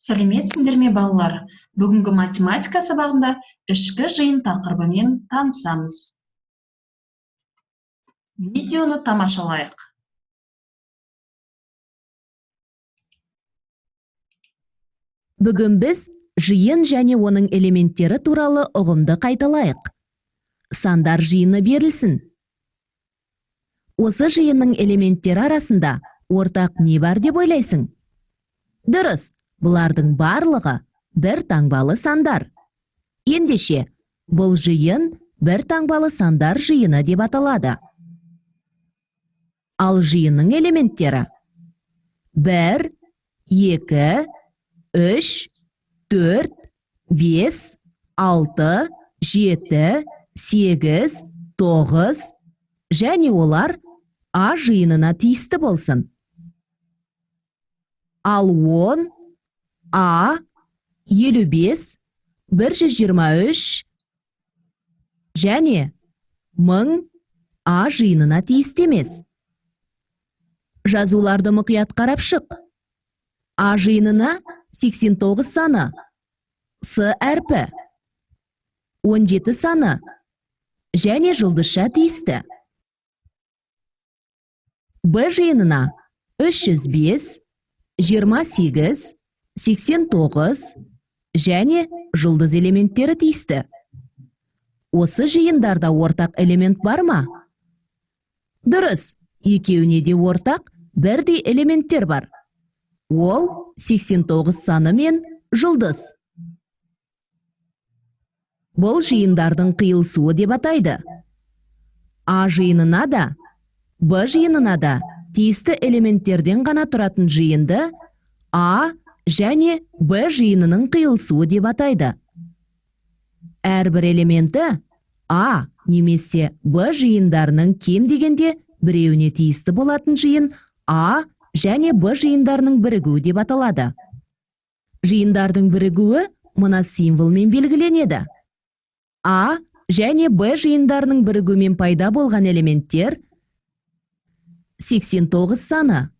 Сәлеметсіңдер ме, балалар? Бүгінгі математика сабағында ішкі жиын тақырыбымен танысамыз. Видеоны тамашалайық. Бүгін біз жиын және оның элементтері туралы ұғымды қайталайық. Сандар жиыны берілсін. Осы жиынның элементтері арасында ортақ не бар деп ойлайсың? Дұрыс, бұлардың барлығы бір таңбалы сандар. Ендеше, бұл жиын бір таңбалы сандар жиыны деп аталады. Ал жиынның элементтері 1, 2, 3, 4, 5, 6, 7, 8, 9 және олар А жиынына тиісті болсын. Ал 10, А, 55, 123 және 1000 А жиынына тиісті емес. Жазуларды мұқият қарап шық. А жиынына 89 саны, С әрпі, 17 саны және жұлдызша тиісті. Б жиынына 305, 28, 89 және жұлдыз элементтері тиісті. Осы жиындарда ортақ элемент бар ма? Дұрыс, екеуіне де ортақ бірдей элементтер бар. Ол 89 саны мен жұлдыз. Бұл жиындардың қиылысуы деп атайды. А жиынына да, Б жиынына да тиісті элементтерден ғана тұратын жиынды А және Б жиынының қиылысуы деп атайды. Әрбір элементі А немесе Б жиындарының кем дегенде біреуіне тиісті болатын жиын А және Б жиындарының бірігуі деп аталады. Жиындардың бірігуі мына символмен белгіленеді. А және Б жиындарының бірігуімен пайда болған элементтер 89 саны,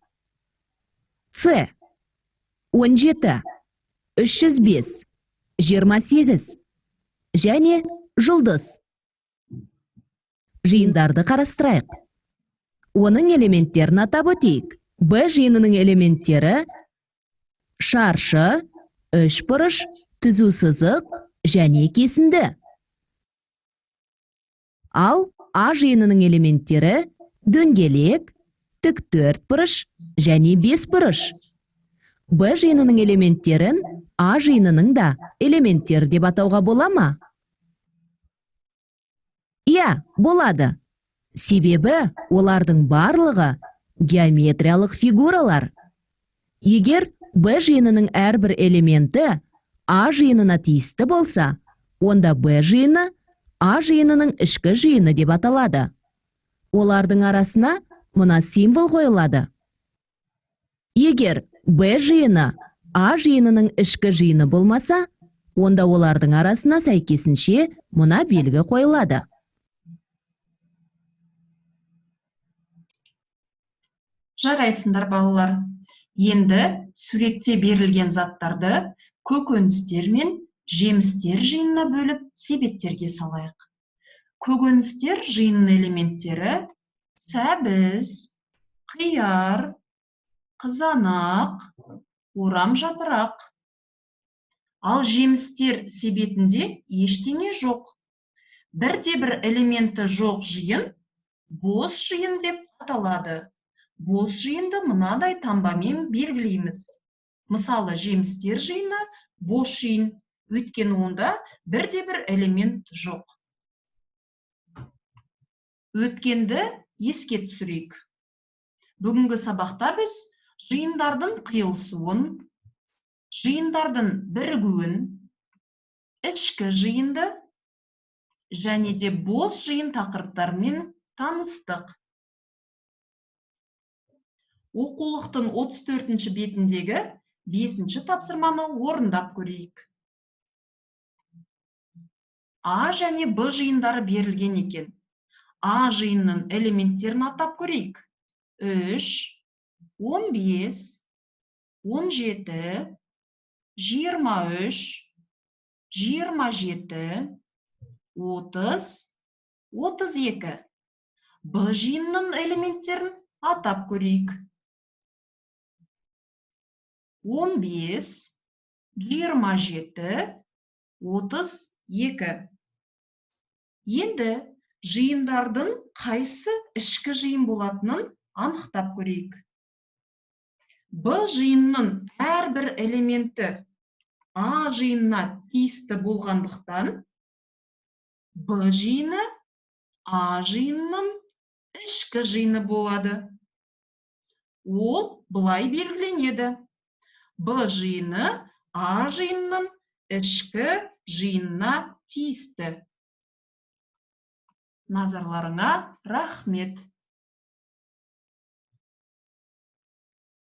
С 17, 305, 28 және жұлдыз. Жиындарды қарастырайық. Оның элементтерін атап өтейік. Б жиынының элементтері шаршы, үшбұрыш, түзу сызық және кесінді. Ал А жиынының элементтері дөңгелек, тік төрт бұрыш және бес бұрыш. Б жиынының элементтерін А жиынының да элементтері деп атауға бола ма? Иә, болады. Себебі олардың барлығы геометриялық фигуралар. Егер Б жиынының әрбір элементі А жиынына тиісті болса, онда Б жиыны А жиынының ішкі жиыны деп аталады. Олардың арасына мына символ қойылады. Егер Б жиыны А жиынының ішкі жиыны болмаса, онда олардың арасына сәйкесінше мына белгі қойылады. Жарайсыңдар, балалар. Енді суретте берілген заттарды көкөністер мен жемістер жиынына бөліп себеттерге салайық. Көкөністер жиынының элементтері сәбіз, қияр, қызанақ, орам жапырақ. Ал жемістер себетінде ештеңе жоқ. Бірде-бір элементі жоқ жиын бос жиын деп аталады. Бос жиынды мынадай таңбамен белгілейміз. Мысалы, жемістер жиыны бос жиын, өйткені онда бірде-бір элемент жоқ. Өткенді еске түсірейік. Бүгінгі сабақта біз жиындардың қиылысуын, жиындардың бірігуін, ішкі жиынды және де бос жиын тақырыптарымен таныстық. Оқулықтың 34-ші бетіндегі 5-ші тапсырманы орындап көрейік. А және Б жиындары берілген екен. А жиынының элементтерін атап көрейік. 3, 15, 17, 23, 27, 30, 32. Б жиынының элементтерін атап көрейік. 15, 27, 32. Енді жиындардың қайсы ішкі жиын болатынын анықтап көрейік. Б жиынының әрбір элементі А жиынына тиісті болғандықтан, Б жиыны А жиынының ішкі жиыны болады. Ол былай белгіленеді. Б жиыны А жиынының ішкі жиынына тиісті. Назарларыңа рахмет.